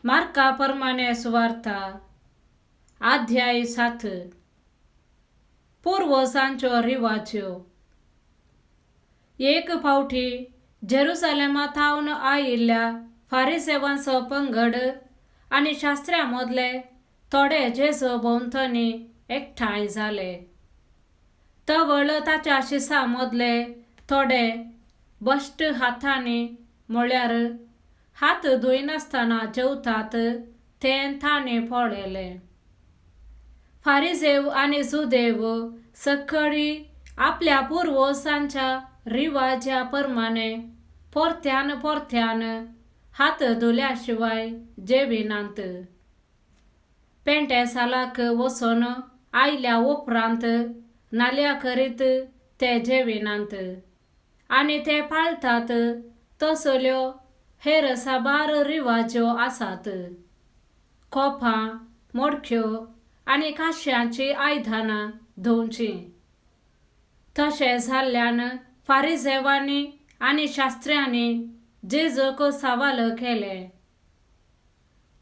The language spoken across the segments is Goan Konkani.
मार्का परमाने सुवार्ता अध्याय 7. पुर्वजांच्यो रिवाज्यो. एक फावटी जेरुसलेमा थावन आयिल्ल्या फारिसेवांचो पंगड आनी शास्त्र्यां मदले थोडे जेजू भोंवतणी एकठांय जाले. तवळ ताच्या शिसां मदले थोडे बश्ट हातांनी म्हळ्यार हात धुयनासतना जेवतात तें तांणी पळयलें. फारिजेव आनी जुदेव सकाळी आपल्या पुर्वजांच्या रिवाजा प्रमाणे परत्यान परत्यान हात धुल्या शिवाय जेविनात. पेंटेसालाक वचून आयल्या उपरांत नाल्या करीत ते जेविनात आनी ते पाळटात तसल्यो हेर साबार रिवाज्यो आसात. कोपां, मडक्यो आनी काश्यांचीं आयदनां धुवचीं. तशें जाल्ल्यान फारिजेवांनी आनी शास्त्र्यांनी जेजूक सवाल केलें,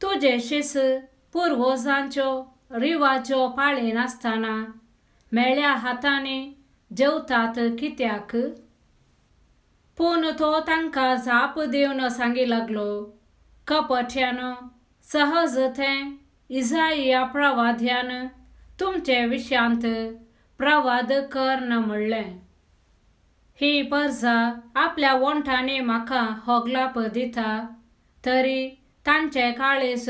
तुजे शीस पुर्वजांच्यो रिवाज्यो पाळिनासतना मेळ्या हातांनी जेवतात कित्याक? पूण तो तांकां जाप दिवन सांगी लागलो, कपट्यानो, सहज तें इजाया प्रवाद्यान तुमचे विशयांत प्रवाद कर्ण म्हणलें, ही परजा आपल्या वोंठांनी म्हाका होगलाप दिता, तरी तांचे काळीज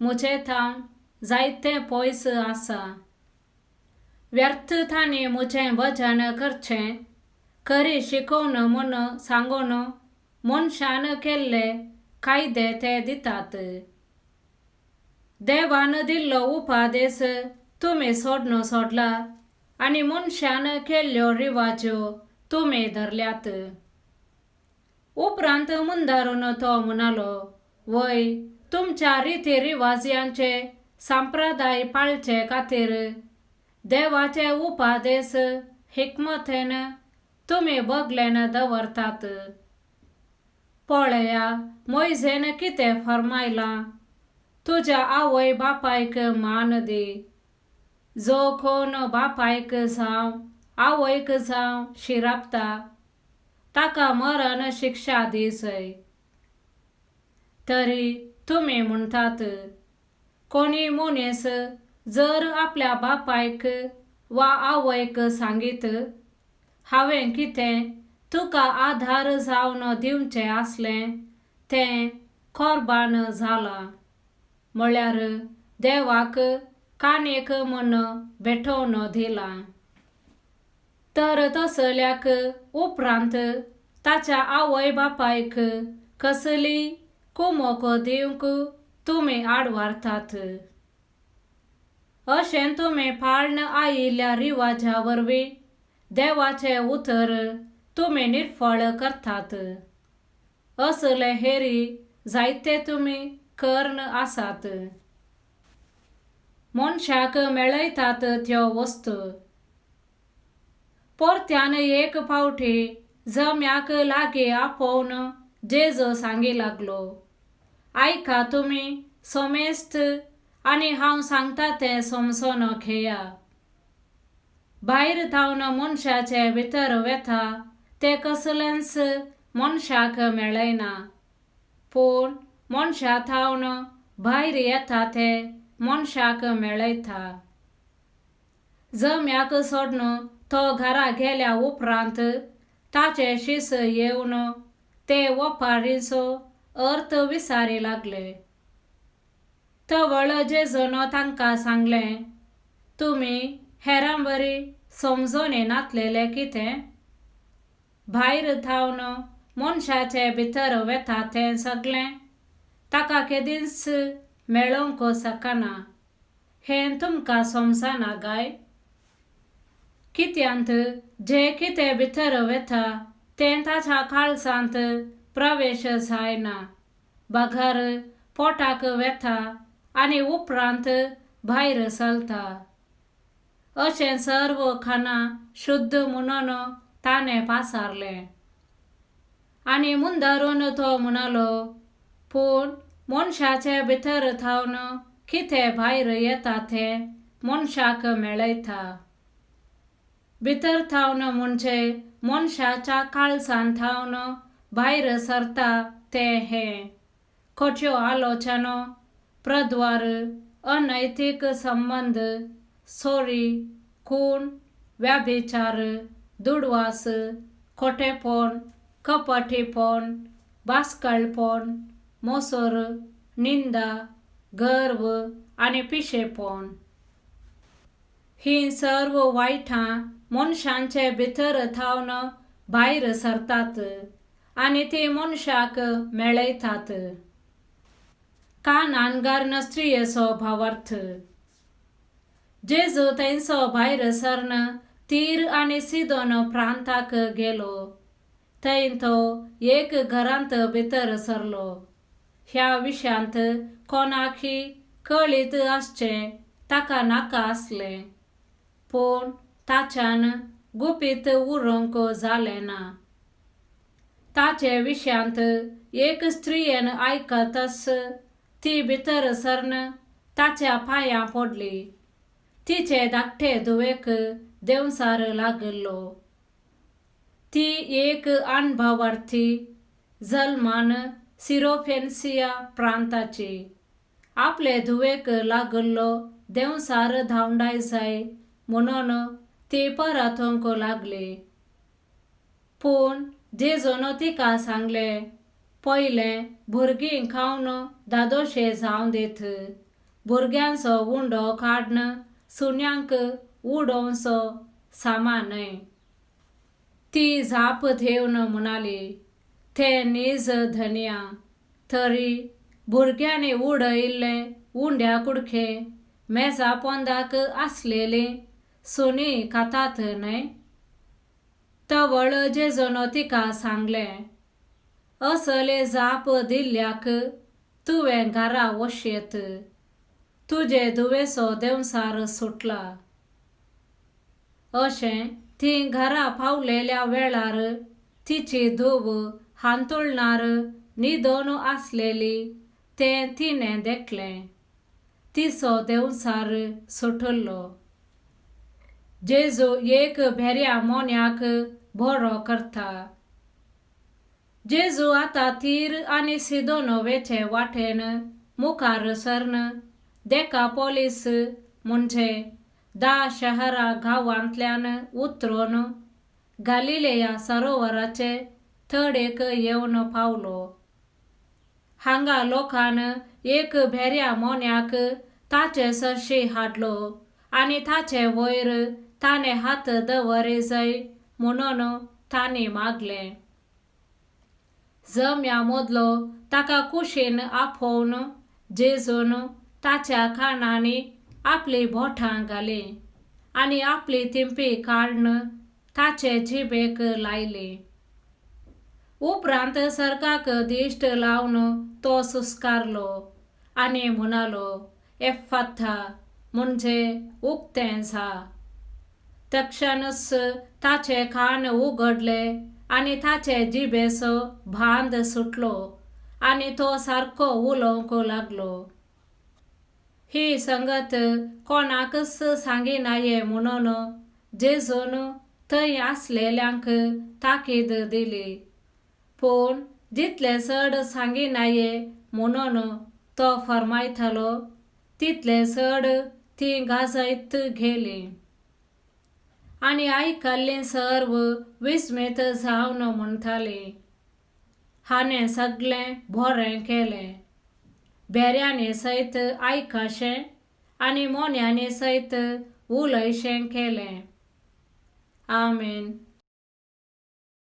म्हजे थावन जायते पयस आसा. व्यर्थ तांणी म्हजें भजन करचें, खरी शिकोवन म्हूण सांगून मनशान केल्ले कायदे ते दितात. देवान दिल्लो उपादेस तुमी सोडून सोडला आनी मनशान केल्ल्यो रिवाज्यो तुमी धरल्यात. उपरांत मुंदारून तो म्हणालो, वय तुमच्या रिती रिवाज्यांचे संप्रदाय पाळचे खातीर देवाचे उपादेस हिकमतेन तुमी बगलेन दवरतात. पळया मोयजेन कितें फर्मायलां, तुज्या आवय बापायक मान दी. जो कोण बापायक जावं आवयक जावं शिरापता ताका मरण शिक्षा दिसय. तरी तुमी म्हणटात, कोणी मनीस जर आपल्या बापायक वा आवयक सांगीत, हांवें कितें तुका आधार जावन दिवचें आसलें तें कोर्बान जालां, म्हळ्यार देवाक काणयेक म्हूण भेटोवन दिलां, तर तसल्याक उपरांत ताच्या आवय बापायक कसली कुमोक दिवंक तुमी आडवारतात. अशें तुमी पाळन आयिल्ल्या रिवाजा वरवीं देवाचें उतर तुमी निर्फळ करतात. असले हेरी जायते तुमी कर्ण आसात. मनशाक मेळयतात त्यो वस्तू. परत्यान एक फावटी जम्याक लागीं आपोवन जेजू सांगी लागलो, आयका तुमी सोमेस्त आनी हांव सांगता तें समजून घेया. भायर थावन मनशाचे भितर वेता तें कसलेंच मनशाक मेळयना, पूण मनशा थावन भायर येता तें मनशाक मेळयता. जम्याक सोडून तो घरा गेल्या उपरांत ताचे शीस येवन ते वपारीचो अर्थ विसारी लागले. तवळ जेजून तांकां सांगलें, तुमी हेरां बरी समजून नातलेले कितें? भायर थावन मनशाचे भितर वेता तें सगळें ताका केदींच मेळोवंक शकना, हें तुमकां समजना काय? कित्यांत जें कितें भितर वेता तें ताच्या काळजांत प्रवेश जायना, बगर पोटाक वेता आनी उपरांत भायर चलता. अशें सर्व खाणां शुद्ध म्हणून ताणें पासारलें. आनी मुंदारून तो म्हणालो, पूण मनशाचे भितर थावन कितें भायर येता तें मनशाक मेळयता. भितर थावन म्हणजे मनशाच्या काळजान थावन भायर सरता तें हें खोट्यो आलोचनो, प्रद्वार, अनैतीक संबंद, चोरी, खून, व्याभिचार, दुडवास, खोटेपण, कपटीपण, बास्कळपण, मोसर, निंदा, गर्व आनी पिशेपण. हीं सर्व वायटां मनशांचे भितर थावन भायर सरतात आनी ती मनशाक मेळयतात. कानानगार्न स्त्रियेचो भावार्थ. जेजू थंयचो भायर सरन तीर आनी सिदोन प्रांताक गेलो. थंय तो एक घरांत भितर सरलो. ह्या विशयांत कोणाकय कळीत आसचें ताका नाका आसलें, पूण ताच्यान गुपीत उरूंक जालें ना. ताचे विशयांत एक स्त्रियेन आयकतच ती भितर सरन ताच्या पांयां पडली. तिचे धाकटे धुवेक देंवचार लागिल्लो. ती एक अणभवार्थी जल्मान सिरोफेन्सिया प्रांताची. आपले धुवेक लागिल्लो देंवचार धांवडाय जाय म्हणून ती परतूंक लागली. पूण जेजून तिका सांगलें, पयलें भुरगीं खावन दादोशे जावं दीत, भुरग्यांचो उंडो काडून सुण्यांक उडोवचो सामा न्हय. ती जाप घेवन म्हणाली, तें नीज धनया, तरी भुरग्यांनी उडयिल्ले उंड्या कुडके मेजा पोंदाक आसलेलीं सुणीं खातात न्हय. तवळ जेजून तिका सांगलें, असले जाप दिल्ल्याक तुवें घरा वशेत, तुजे धुवेचो देंवचार सुटला. अशें ती घरा पावलेल्या वेळार तिची धूव हांतुळणार न्हिदून आसलेली तें तिणें देखलें. तिचो देंवचार सुटिल्लो. जेजू एक भेऱ्या मोन्याक बरो करता. जेजू आतां तीर आनी सिदोन वेचे वाटेन मुखार सरन देकापोलीस म्हणजे 10 शहरां गांवांतल्यान उतरून गालिलेया सरोवराचे तडेक येवन पावलो. हांगा लोकान एक भेऱ्या मोन्याक ताचे सरशी हाडलो आनी ताचे वयर ताणें हात दवरी जाय म्हणून तांणी मागलें. जम्या मदलो ताका कुशीन आपोवन जेजून ताच्या कानांनी आपली बोटां घालीं आनी आपली थिंपी काडून ताचे जिबेक लायली. उपरांत सर्गाक दिश्ट लावन तो सुस्कारलो आनी म्हणालो, एफ्फाथा, म्हणजे उक्तें जा. तक्षणच ताचे कान उगडले आनी ताचे जिबेचो बांद सुटलो आनी तो सारको उलोवंक लागलो. ही संगत कोणाकच सांगिनाये म्हणून जेजून थंय आसलेल्यांक ताकीद दिली. पूण जितले चड सांगिनाये म्हणून तो फर्मायतालो तितले चड ती गाजयत गेली. आनी आयकल्लीं सर्व विस्मीत जावन म्हणटालीं, हाणें सगळें बरें केलें. भेऱ्यांनी सयत आयकशें आनी मोन्यांनी सयत उलयशें केलें. आमेन.